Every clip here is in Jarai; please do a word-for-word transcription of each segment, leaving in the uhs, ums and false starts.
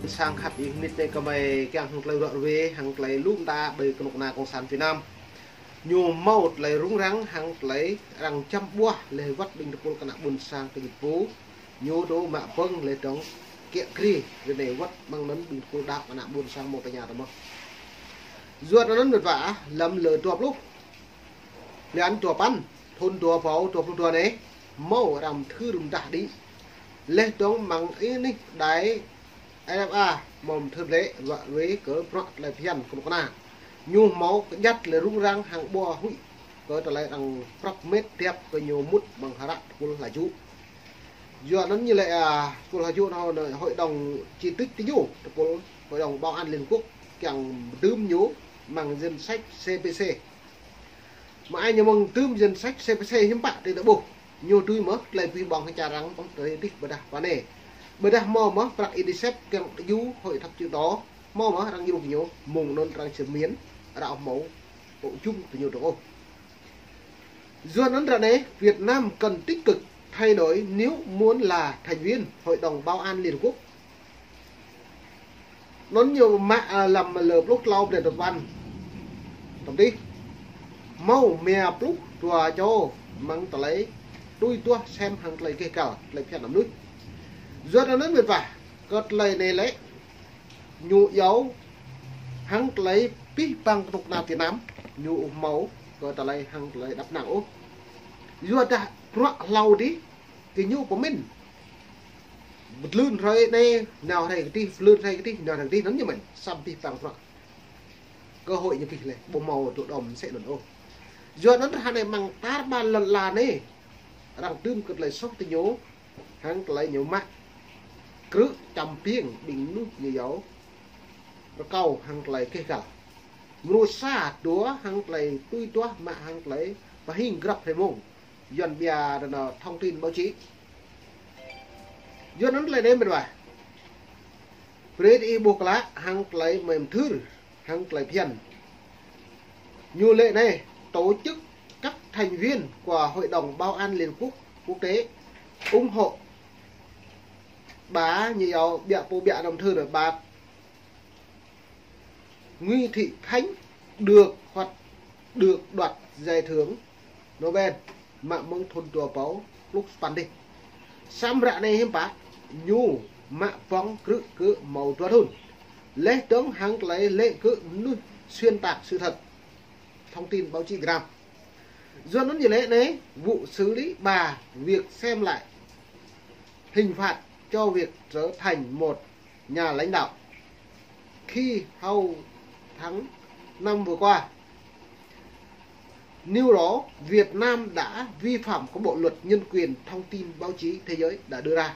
Sang khăp ih mĭt anai kơmơi kiăng hăng tơlơi ruă ruê, hăng tơlơi lŭm ta ƀơi kơnuk kơna Cộng sản Việt Nam. Ñu hmâo tơlơi rŭng răng, hăng tơlơi arăng čăm ƀuah lĕ wơ̆t ƀing tơpul kơna ƀôn sang kơ ñu pô. Ñu dŏ mă pơ̆ng lĕ dŏng kiă kriê, ră anai wơ̆t mơ̆ng anŭn ƀing tơpul đaŏ kơna ƀôn sang hmâo tơña tơmơ̆. Yua anŭn mĭt wa, lăm lơ dua pluh, blan dua păn, thŭn dua rơbâo dua pluh dua anai, hmâo arăng mơthưr mơdah đĭ. Lĕ dŏng mơ̆ng anih đài RFA hmâo mơthưr lĕ ruă ruê kơ bruă tơlơi phiăn kơnuk kơna. Ñu hmâo kơjăt lĕ rŭng răng hăng ƀuah huĭ kơ tơlơi arăng prăp mĕt tiăp kơ ñu mŭt mơ̆ng hră tơpul hlaju. Yua anŭn ñu lĕ, a, tơpul hlaju anŭn, hội đồng chỉ trích ti ñu, tơpul Hội đồng Bảo an Liên Quốc kiăng dưm ñu mơ̆ng danh sách CPC. Mă ai ñu mơ̆ng dưm danh sách CPC hiư̆m pă tơlơi ta ƀuh. Ñu tui mơ̆ tơlơi pih ƀơ̆ng hăng čar arăng ƀơ̆ng tơlơi dih ƀôdah pơ anai. Ƀôdah hmâo mơ̆ prăk UNICEF kiăng djru Hội đồng Châu Âu. Hmâo mơ̆ arăng djru kơ ñu, mơ̆ng anŭn arăng čơmiên, arăng hmâo ƀu jum kơ ñu dŏng ôh. Yua anŭn ră anai, Việt Nam cần tích cực thay đổi nếu muốn là thành viên Hội đồng Bảo an Liên Quốc. Anŭn ñu mă, a, lăm lơ pluh klâo blan dua păn. Tơm tih. Hmâo mia pluh dua čô mơ̆ng tơlơi tui tuah sem hăng tơlơi keh kal, tơlơi phiăn anăm nuih. Yua anŭn mĭt wa, kơ tơlơi anai lĕ, ñu iâu hăng tơlơi pih ƀơ̆ng kơnuk kơna Việt Nam, ñu ƀu hmâo kơ tơlơi hăng tơlơi đăp năng ôh. Yua dah bruă hlâo dih, kơ ñu pơmĭn. Bơtlưn hrơi anai, nao hrơi kơdih, bơtlưn hrơi kơdih, nao hrơi kơdih, anŭn ñu mĭn, săm pih ƀơ̆ng bruă. Cơ hội ñu pih lĕ, ƀu hmâo dŏ đom sĕ anŭn ôh. Yua anŭn ră anai mơ̆ng tar ƀar lŏn ala anai, arăng dưm kơ tơlơi soh ti ñu, hăng tơlơi ñu mă krư̆ čăm ƀing ƀing mơnuih ñu iâu rơkâo hăng tơlơi keh kal. Mơnuih sa dua hăng tơlơi tui tuah mă hăng tơlơi pơhing grăp hrơi mông. Yuan ƀiă anŭn thông tin báo chí. Yua anŭn tơlơi anai mĭt wa. Brơi ih ƀuh klă hăng tơlơi mơthưr hăng tơlơi phiăn. Ñu lĕ anai, tổ chức các thành viên của Hội đồng Bảo an Liên Quốc quốc tế ủng hộ bà, ñu iâu ƀiă pô ƀiă anăm thư rồi, bà Nguyễn Thị Khánh được hoặc được đoạt giải thưởng Nobel mă mơ̆ng thŭn dua rơbâo pluh sapăn dih. Samơ̆ ră anai hiư̆m pă, ñu mă ƀơ̆ng krư̆ kơ hmâo dua thŭn. Lĕ dŏng hăng tơlơi lĕ kơ mơnuih xuyên tạc sự thật, thông tin báo chí Việt Nam. Yua anŭn ñu lĕ anai, vụ xử lý bà, việc xem lại hình phạt cho việc trở thành một nhà lãnh đạo khi hầu tháng năm vừa qua. Nêu rõ Việt Nam đã vi phạm các bộ luật nhân quyền thông tin báo chí thế giới đã đưa ra.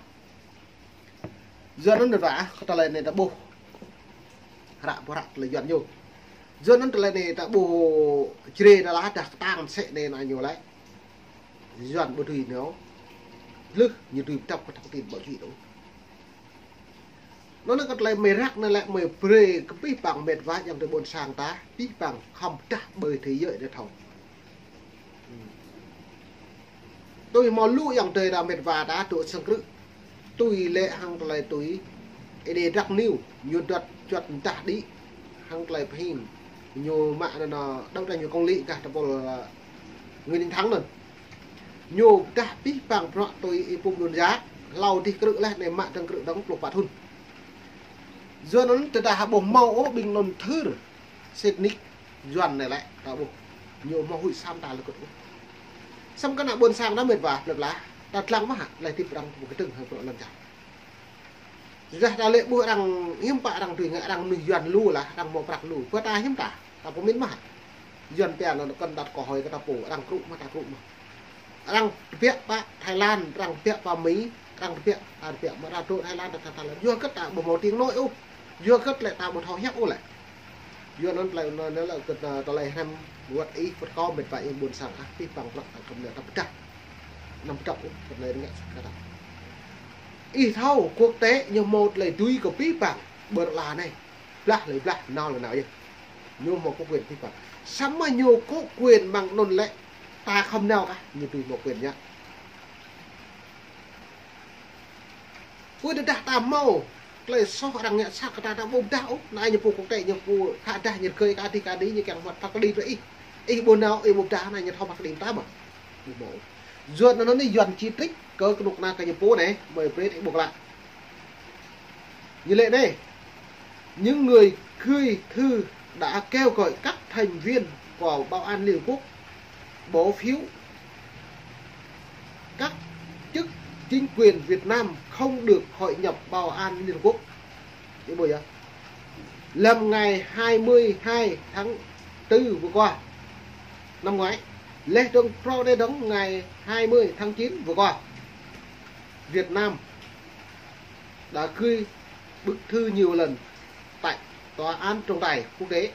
Yua anŭn mĭt wa, kơ tơlơi anai ta ƀuh. Hră ƀu hră tơlơi Yuan ñu. Yua anŭn tơlơi anai ta ƀuh čre ta lah dah kơtang sĕ anai anŭn ñu lĕ. Yuan ƀu tui ñu. Lơh ñu tui pơdŏp kơ thông tin báo chí dŏng. Anŭn kơ tơlơi mơi răk anai lĕ mơi brơi kơ pih ƀơ̆ng mĕt wa ayŏng adơi ƀôn sang ta, pih ƀơ̆ng khŏm dah ƀơi thế giới anai thâo. Tui hmâo lu ayŏng adơi ta mĕt wa ta dŏ sang krư̆. Tui lĕ hăng tơlơi tui. Ê đê drăk niu, ñu đuăt juăt mơdah đĭ hăng tơlơi pơhing. Ñu mă anŭn đấu tranh ñu công lý gah tơpul, ơ, Nguyễn Đình Thắng anŭn. Ñu dah pih ƀơ̆ng bruă tui Y Pum Đôn Yak, hlâo dih krư̆ leh anai mă dơ̆ng krư̆ dơ̆ng pluh pă thŭn. Yua anŭn tơdah ƀu hmâo ôh ƀing anŭn thưr sĕt nik Yuan anai lĕ, ta ƀuh. Ñu hmâo huĭ săm ta lơkŭt ôh. Săm kơ ană ƀôn sang ta mĕt wa, plơi pla, ta lăng mơ̆ hă, tơlơi tip arăng pơkơdơ̆ng hăng bruă lŏn čar. Tơdah ta lĕ ƀuh arăng hiư̆m pă arăng tui ngă arăng mơnuih Yuan lu lah, arăng hmâo prăk lu. Pơ ta hiư̆m ta, ta pơmĭn mơ̆ hă. Yuan pia anŭn kơnơ̆ng đăt kơ hơi kơ ta pô, arăng krŭ mơ̆ ta krŭ mơ̆. Arăng tơbiă pơ Thái Lan, arăng tơbiă pơ Mi, arăng tơbiă, ta tơbiă mơ̆ ta dŏ Thái Lan, ta Thái Lan. Yua hơget ta ƀu hmâo tiếng nói ôh. Yua hơget lĕ ta ƀu thâo hiăp ôh lĕ. Yua anŭn tơlơi anŭn lĕ kơ ta, tơlơi hrăm wơ̆t ih wơ̆t kâo mĕt wa ih ƀôn sang ah, pih ƀơ̆ng bruă ta kơm lĕ ta pơdah. Anăm pơdŏp ôh, tơlơi ngă sat kơ ta. Ih thâo quốc tế ñu hmâo tơlơi tui kơ pih ƀơ̆ng ƀơi lŏn ala anai. Blah lơi blah, nao lơi nao yơh. Ñu hmâo kơ quyền pih ƀơ̆ng. Samơ̆ ñu kơ quyền mơ̆ng anŭn lĕ ta khŏm nao kah, ñu tui hmâo quyền ñă. Pui tơdah ta hmâo Tơlơi soh arăng ngă sat kơ ta, ta ƀu pơdah ôh. Anai ñu pô quốc tế, ñu pô khă dah, ñu rơgơi kơ adih kơ adih, ñu kiăng mă phat kơđi brơi ih. Ih ƀu nao, ih ƀu pơdah, anai ñu thâo phat kơđi ta mơ̆. Ƀu ƀuh. Yua anŭn anai Yuan chỉ trích kơ kơnuk kơna kơ ñu pô anai, mơi brơi ih ƀuh klă. Ñu lĕ anai, những người gửi thư đã kêu gọi các thành viên của Bảo an Liên Hợp Quốc bỏ phiếu các chức chính quyền Việt Nam không được hội nhập Bảo an Liên Hợp Quốc. Ih ƀuh yơh. Lăm ngày hai mươi hai tháng tư vừa qua, năm ngoái, laih dơ̆ng phrâo anai dơ̆ng ngày hai mươi tháng chín vừa qua, Việt Nam đã gửi bức thư nhiều lần tại Tòa án Trọng tài Quốc tế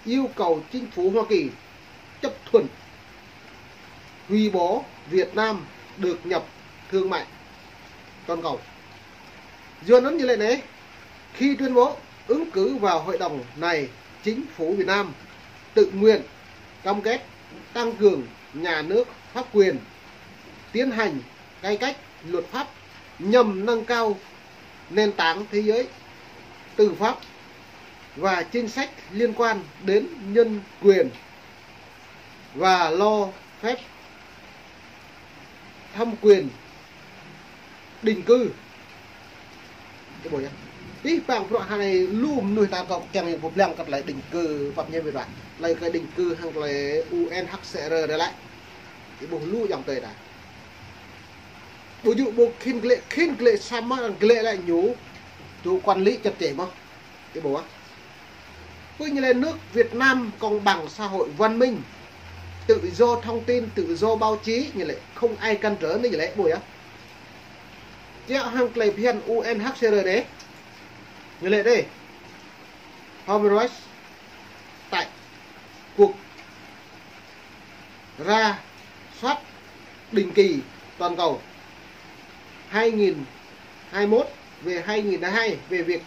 yêu cầu chính phủ Hoa Kỳ chấp thuận hủy bỏ Việt Nam được nhập thương mại toàn cầu. Yua anŭn ñu lĕ anai, khi tuyên bố ứng cử vào hội đồng này, chính phủ Việt Nam tự nguyện cam kết tăng cường nhà nước pháp quyền, tiến hành cải cách luật pháp nhằm nâng cao nền tảng thế giới tư pháp và chính sách liên quan đến nhân quyền và lo phép thẩm quyền định cư. Ih ƀuh yơh. Ih păng bruă hơnai lu mơnuih ta kâo kiăng pơblang kơ tơlơi định cư, pap ñe ƀiă ƀă. Tơlơi kơ định cư hăng tơlơi U N H C R đơi lĕ. Ih ƀuh lu ayŏng adơi ta. Ƀu djơ̆ ƀu khĭn glaĭ, khĭn glaĭ samơ̆ arăng glaĭ lĕ ñu. Chủ quản lý chặt chẽ mơ̆n. Ih ƀuh ah. Pơ ñu lĕ nước Việt Nam công bằng xã hội văn minh, tự do thông tin, tự do báo chí, ñu lĕ không ai cản trở anai ñu lĕ ƀuh ah. Kiăng hăng tơlơi phiăn U N H C R anai. Ñu lĕ anai. Human Rights tại cuộc rà soát định kỳ toàn cầu hai nghìn hai mươi mốt về hai nghìn hai mươi hai về việc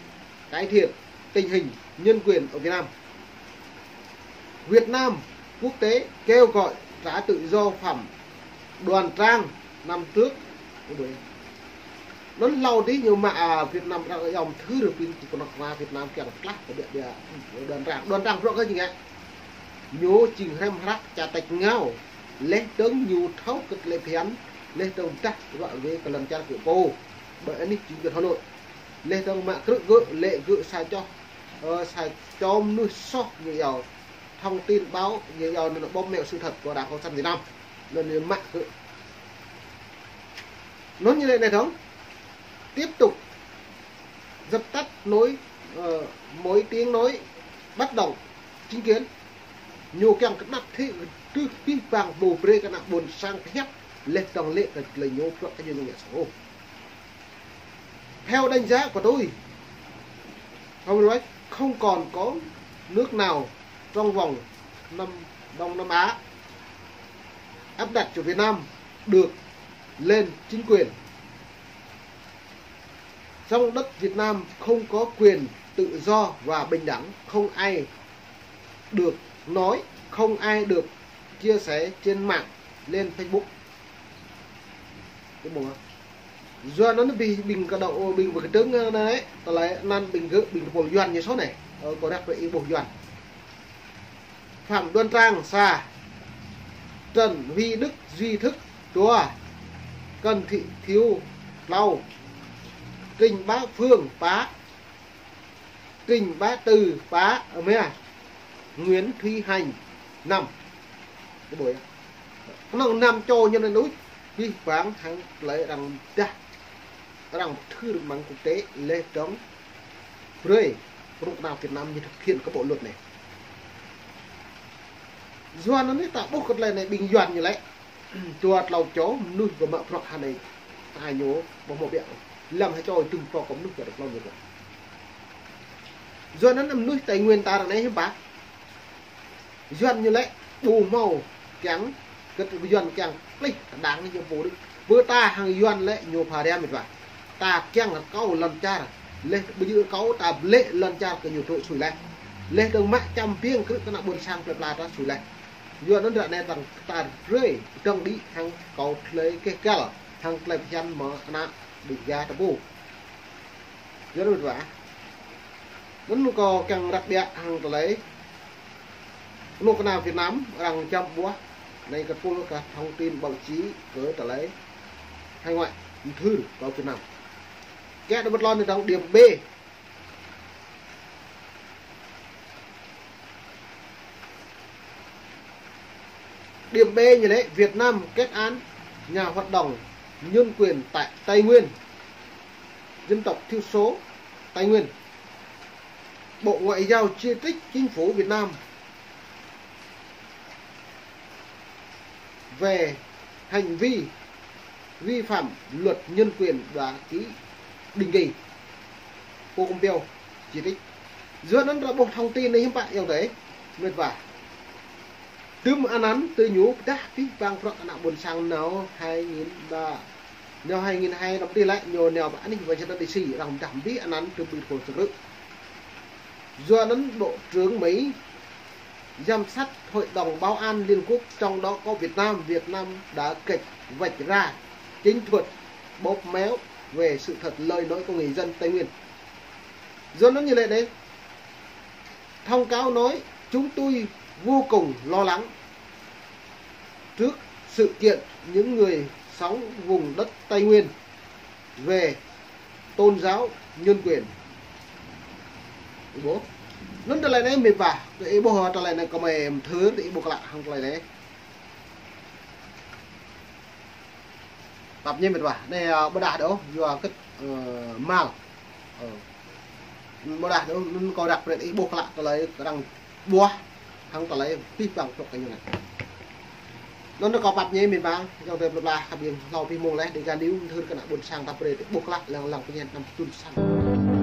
cải thiện tình hình nhân quyền ở Việt Nam. Việt Nam quốc tế kêu gọi trả tự do Phạm Đoàn Trang năm trước. Anŭn hlâo adih ñu mă, à, Việt Nam arăng yom thư rơpin kơ kơnuk kơna Việt Nam kiăng pơklaih kơ ƀiă ƀiă Đoàn Trang. Đoàn Trang bruă kơ jing ngă. Ñu jing hrăm hrăp ča tač rơngiao. Laih dơ̆ng ñu thâo kơ tơlơi phiăn, laih dơ̆ng dah bruă wai kơ lŏn čar gơ̆ pô. Ƀơi anih chính quyền Hà Nội. Laih dơ̆ng mă krư̆ gơ̆, lĕ gơ̆ sa čô, ơ, sa čô mơnuih soh ñu yua thông tin báo, ñu yua anŭn bóp méo sự thật của Đảng Cộng sản Việt Nam. Anŭn ñu mă gơ̆. Anŭn ñu lĕ anai dơ̆ng. Tiếp tục dập tắt nối, ờ, mối tiếng nối bất đồng chính kiến. Ñu kiăng kơđăp thĭ tơlơi pơhiăp pơpŭ brơi kơ ană ƀôn sang pơhiăp laih dơ̆ng lĕ kơ tơlơi ñu bruă kơ ñu ngă soh. Theo đánh giá của tôi, không nói, không còn có nước nào trong vòng năm, Đông Nam Á áp đặt cho Việt Nam được lên chính quyền. Trong đất Việt Nam không có quyền tự do và bình đẳng, không ai được nói, không ai được chia sẻ trên mạng, lên Facebook. Ih ƀuh ah. Yua anŭn ƀing, ƀing kơdŏ, ƀing pơkơdơ̆ng anai, tơlơi anŭn ƀing gơ̆, ƀing tơpul Yuan ñu soh anai. Ơ, kâo ră ruai ih ƀuh Yuan. Phạm Đoan Trang sa, Trần Huy Đức Duy Thức dua, Cận Thị Thiếu tlâo, Trình Bá Phương pă, Trình Bá Tư pă, ơ mĕ, Nguyễn Thúy Hạnh năm. Ih ƀuh ah. Kơnơ̆ng năm čô ñu anai đôč, pơhiăp pơpŭ hăng tơlơi arăng dah, arăng pơthưr mơ̆ng quốc tế laih dơ̆ng brơi kơnuk kơna Việt Nam ñu thực hiện kơ bộ luật anai. Yua anŭn anai ta ƀuh kơ tơlơi anai ƀing Yuan ñu lĕ. Dua tlâo čô mơnuih gơ̆ mă bruă hơnai. Ta ñu ƀu hmâo ƀiă. Lăm ha čô tŭm pô kơ mơnuih gơ̆ dŏ klâo mơnuih. Yua anŭn mơnuih Tây Nguyên ta ră anai hiư̆m pă. Yuan ñu lĕ ƀu hmâo kiăng, kơ Yuan kiăng plih đảng ñu pô đôč. Pơ ta hăng Yuan lĕ ñu pha rơma mĕt wa. Ta kiăng rơkâo lŏn čar. Laih ƀu djơ̆ rơkâo ta blĕ lŏn čar kơ ñu dŏ sui laih. Laih dơ̆ng mă čăm biêng krư̆ kơ ană ƀôn sang plơi pla ta sui laih. Yua anŭn ră anai ta, ta brơi dơ̆ng đĭ hăng kâo tơlơi keh kăl, hăng tơlơi phiăn mơ̆ng ană ƀing gơ̆ ta ƀuh. Yua anŭn mĕt wa. Anŭn kâo kiăng răk biă hăng tơlơi kơnuk kơna Việt Nam arăng čăm ƀuah, anai kơ pul kơ thông tin báo chí kơ tơlơi hải ngoại, mthưr kơ Việt Nam. Kiăng đơ bơtlon anai dong điểm B. Điểm B ñu lĕ Việt Nam kết án nhà hoạt động nhân quyền tại Tây Nguyên, dân tộc thiểu số Tây Nguyên. Bộ Ngoại giao chỉ trích chính phủ Việt Nam về hành vi vi phạm luật nhân quyền đã ký định kỳ. Pô Pompeo chỉ trích. Yua anŭn ta ƀuh thông tin anai hiư̆m pă yơh tơ, mĕt wa. Tơm anăn tơ ñu pơdah pih pang prŏk ană ƀôn sang nao hai nghìn ba, nao hai nghìn hai năm tih lĕ ñu nao pơ anih Washington D C, arăng pơdah pih anăn tơm ƀing pô sơkrư̆. Yua anŭn Bộ trưởng Mỹ giám sát Hội đồng Bảo an Liên Quốc, trong đó có Việt Nam, Việt Nam đã kịch vạch ra chiến thuật bóp méo về sự thật lời nói của người dân Tây Nguyên. Yua anŭn ñu lĕ anai, thông cáo nói: "Chúng tôi vô cùng lo lắng trước sự kiện những người sống vùng đất Tây Nguyên về tôn giáo, nhân quyền." Ih ƀuh. Anŭn tơlơi anai mĕt wa, ih ƀuh tơlơi anai kơmơi mthưr, ih ƀuh klă hăng tơlơi anai. Pap ñe mĕt wa. Anai, ơ, ƀôdah đôč, yua kơ, ơ, mal. Ơ. Ƀôdah đôč, anŭn kâo răk brơi ih ƀuh klă tơlơi arăng ƀuah hăng tơlơi pih pang prŏk kơ ñu anai. Anŭn kâo pap ñe mĕt wa, yua tơ plơi pla khăp ƀing hlâo pih mông leh, Dega News mthưr kơ ană ƀôn sang ta brơi ih ƀuh klă lăng lăng pơñen năm tun sang.